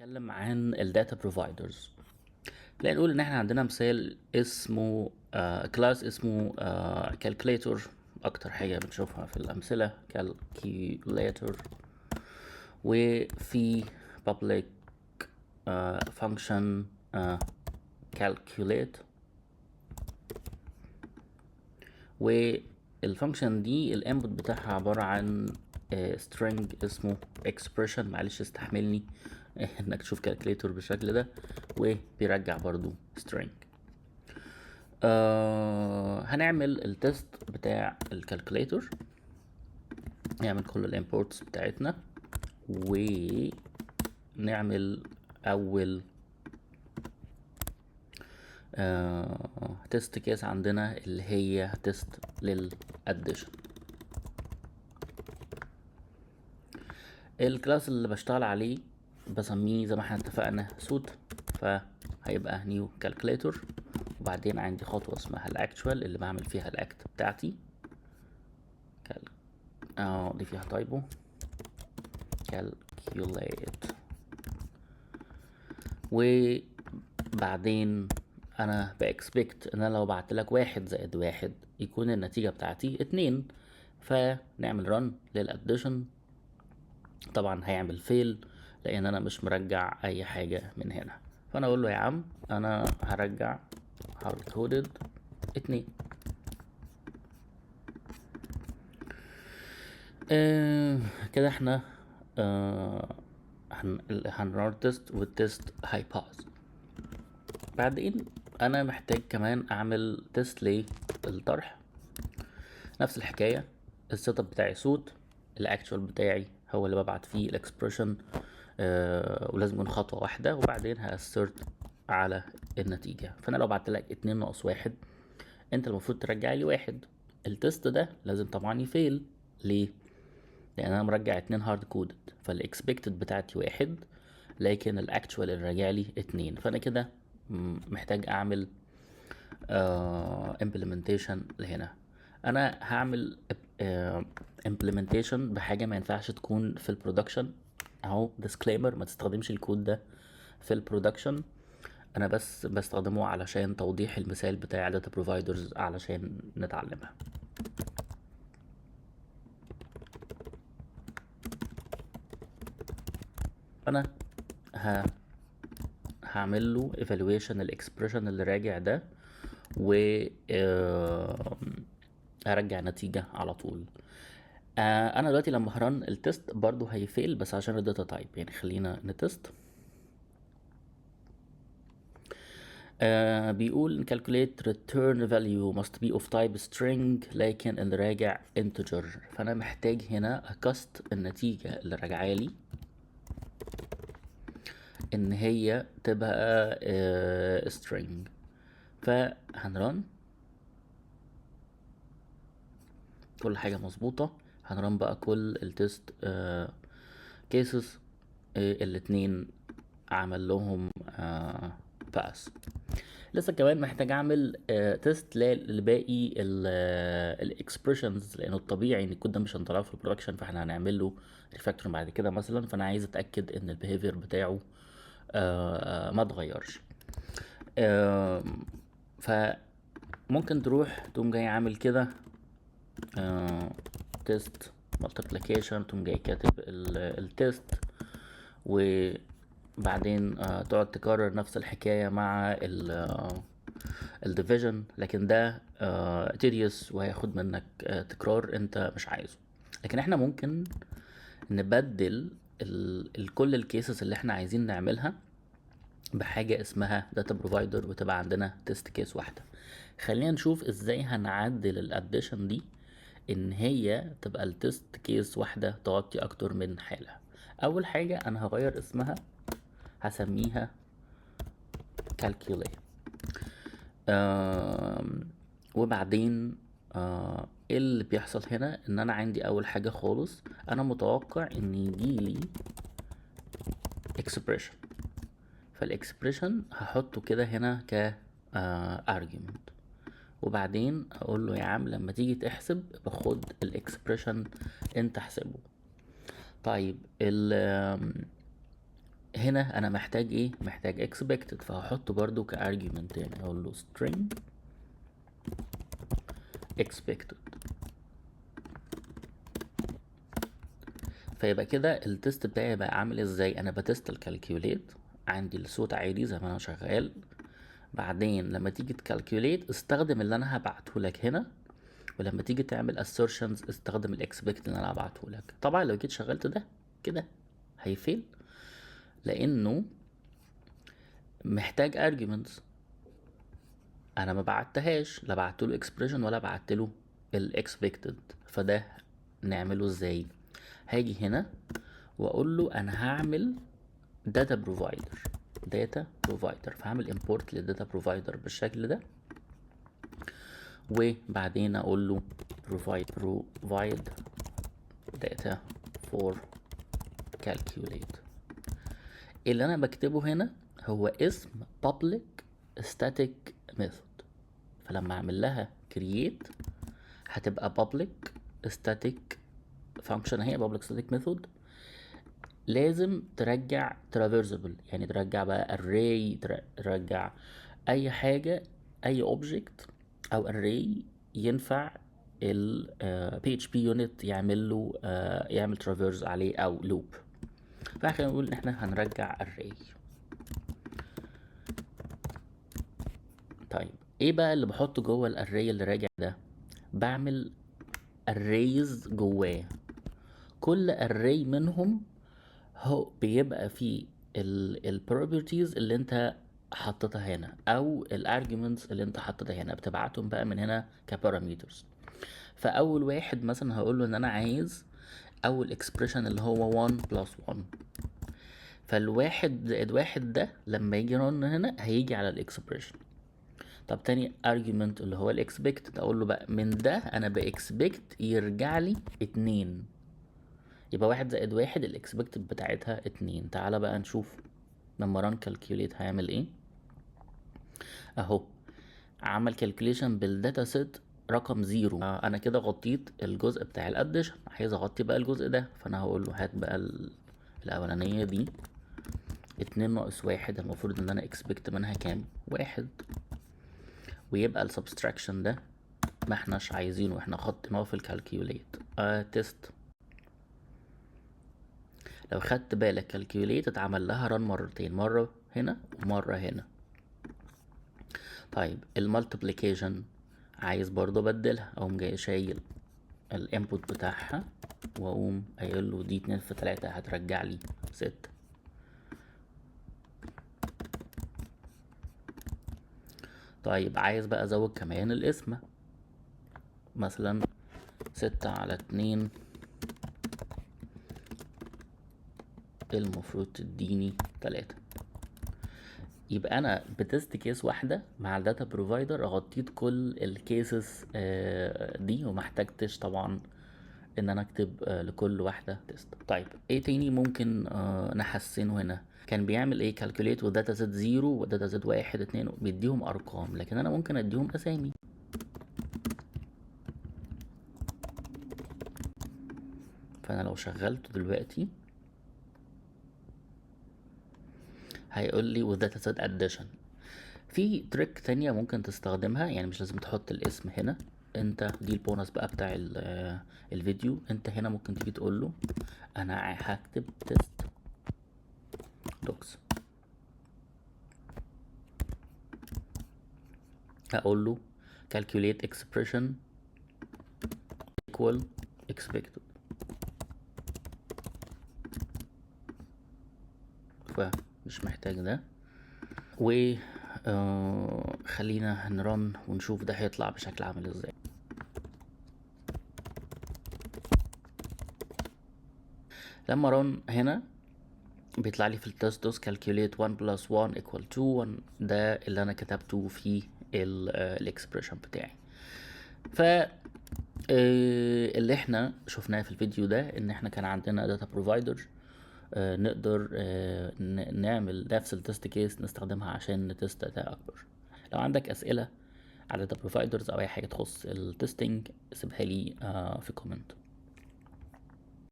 نتكلم عن ال data providers. خلينا نقول ان احنا عندنا مثال اسمه class اسمه calculator. اكتر حاجة بنشوفها في الامثلة calculator، وفي public function calculate، وال function دي ال input بتاعها عبارة عن string اسمه expression. معلش استحملني انك تشوف calculator بالشكل ده، وبيرجع برضو string. هنعمل ال test بتاع ال calculator، نعمل كل ال imports بتاعتنا ونعمل اول test case عندنا اللي هي test لل addition. ال class اللي بشتغل عليه بسميه زي ما احنا اتفقنا sout، فهيبقى new calculator، وبعدين عندي خطوة اسمها ال actual اللي بعمل فيها ال act بتاعتي. دي فيها typo، calculate. وبعدين انا ب expect ان انا لو بعت لك 1 زائد 1 يكون النتيجة بتاعتي 2، فنعمل run لل addition. طبعا هيعمل fail لان انا مش مرجع اي حاجة من هنا، فانا اقول له يا عم انا هرجع hard coded 2. كده احنا هن run test وال test هي pass. بعدين انا محتاج كمان اعمل test للطرح، نفس الحكاية، ال setup بتاعي sout، ال actual بتاعي هو اللي ببعت فيه ال expression، ولازم يكون خطوة واحدة، وبعدين ه assert على النتيجة. فانا لو بعت لك 2 ناقص 1 انت المفروض ترجع لي 1. ال test ده لازم طبعا ي fail، ليه؟ لان انا مرجع 2 hard coded، فال expected بتاعتي 1 لكن ال actual اللي راجع لي 2، فانا كده محتاج اعمل implementation لهنا. انا هعمل implementation بحاجة ما ينفعش تكون في ال production. اهو disclaimer، ما تستخدمش الكود ده في ال production، انا بس بستخدمه علشان توضيح المثال بتاع data providers علشان نتعلمها. انا هعمل له evaluation ال expression اللي راجع ده، و هرجع نتيجة على طول. انا دلوقتي لما ه run ال test برضو هي fail بس عشان ال data type، يعني خلينا ن test. بيقول calculate return value must be of type string، لكن اللي راجع integer، فانا محتاج هنا ا cast النتيجة اللي راجعه لي ان هي تبقى string. فهن run كل حاجة مظبوطة، هن run بقى كل ال test cases، الاتنين عمل لهم pass. لسه كمان محتاج اعمل test لباقي ال expressions، لانه الطبيعي ان الكود ده مش هنطلعه في ال production، فاحنا هنعمل له refactor بعد كده مثلا، فانا عايز اتاكد ان ال behavior بتاعه ما اتغيرش. فممكن تروح تقوم جاي عامل كده، test multiplication، تقوم جاي كاتب ال test، وبعدين تقعد تكرر نفس الحكاية مع ال division، لكن ده tedious وهياخد منك تكرار انت مش عايزه. لكن احنا ممكن نبدل كل ال cases اللي احنا عايزين نعملها بحاجة اسمها data provider، وتبقى عندنا test case واحدة. خلينا نشوف ازاي هنعدل ال addition دي ان هي تبقى ال test case واحدة تغطي اكتر من حالة. اول حاجة انا هغير اسمها، هسميها calculate. وبعدين ايه اللي بيحصل هنا؟ ان انا عندي اول حاجة خالص انا متوقع ان يجيلي expression، فال expression هحطه كده هنا ك argument، وبعدين اقول له يا عم لما تيجي تحسب باخد ال expression انت احسبه. طيب هنا انا محتاج ايه؟ محتاج expected، فهحطه برضو ك argument تاني، اقول له string expected. فيبقى كده ال test بتاعي بقى عامل ازاي؟ انا ب test ال calculate، عندي الصوت عالي زي ما انا شغال، بعدين لما تيجي ت calculate استخدم اللي انا هبعته لك هنا، ولما تيجي تعمل assertions استخدم ال expect اللي انا هبعته لك. طبعا لو جيت شغلت ده كده هي fail لانه محتاج arguments انا ما بعتهاش، لا بعت له expression ولا بعت له ال expected. فده نعمله ازاي؟ هاجي هنا واقول له انا هعمل data provider، data provider، فهعمل import لل data provider بالشكل ده، وبعدين اقول له provide data for calculate. اللي انا بكتبه هنا هو اسم public static method، فلما اعمل لها create هتبقى public static function، اهي public static method. لازم ترجع traversable، يعني ترجع بقى array، ترجع اي حاجة، اي object او array ينفع ال PHP unit يعمل له، يعمل traverse عليه او loop. فاحنا نقول ان احنا هنرجع array. طيب ايه بقى اللي بحطه جوه ال array اللي راجع ده؟ بعمل arrays جواه، كل array منهم هو بيبقى فيه ال properties اللي انت حطيتها هنا او ال arguments اللي انت حطيتها هنا، بتبعتهم بقى من هنا ك parameters. فاول واحد مثلا هقول له ان انا عايز اول expression اللي هو 1 plus 1، فالواحد زائد واحد ده لما يجي run هنا هيجي على ال expression. طب تاني argument اللي هو ال expect، اقول له بقى من ده انا ب expect يرجع لي 2، يبقى 1 زائد 1 ال expect بتاعتها 2. تعالى بقى نشوف لما run calculate هيعمل ايه. اهو عمل calculation بال data set رقم 0. انا كده غطيت الجزء بتاع ال addition، عايز اغطي بقى الجزء ده، فانا هقول له هات بقى الاولانيه دي 2 ناقص 1، المفروض ان انا expect منها كام؟ 1، ويبقى ال subtraction ده ما احناش عايزينه، احنا غطيناه في ال calculate. Test. لو خدت بالك calculate اتعمل لها run مرتين، مرة هنا ومرة هنا. طيب ال multiplication عايز برضو ابدلها، اقوم جاي شايل ال input بتاعها واقوم قايل له دي 2 في 3 هترجع لي 6. طيب عايز بقى ازود كمان القسمة، مثلا 6 على 2 المفروض تديني 3. يبقى انا ب test case واحدة مع ال data provider غطيت كل ال cases دي، وما احتاجتش طبعا ان انا اكتب لكل واحدة test. طيب ايه تاني ممكن نحسنه هنا؟ كان بيعمل ايه؟ calculate و data set 0 و data set 1 2، بيديهم ارقام، لكن انا ممكن اديهم اسامي. فانا لو شغلته دلوقتي هيقول لي with data set addition. في trick تانية ممكن تستخدمها، يعني مش لازم تحط الاسم هنا، انت دي البونص بقى بتاع الفيديو. انت هنا ممكن تيجي تقول له انا هكتب test docs، هقول له calculate expression equal expected، فمش محتاج ده. و خلينا ن run ونشوف ده هيطلع بشكل عامل ازاي. لما run هنا بيطلع لي في ال test docs calculate 1 plus 1 equal 2، 1 ده اللي انا كتبته في ال expression بتاعي. اللي احنا شفناه في الفيديو ده ان احنا كان عندنا data provider، نقدر نعمل نفس ال test case نستخدمها عشان ن test data اكبر. لو عندك اسئله على data providers او اي حاجه تخص ال testing سيبها لي في comment.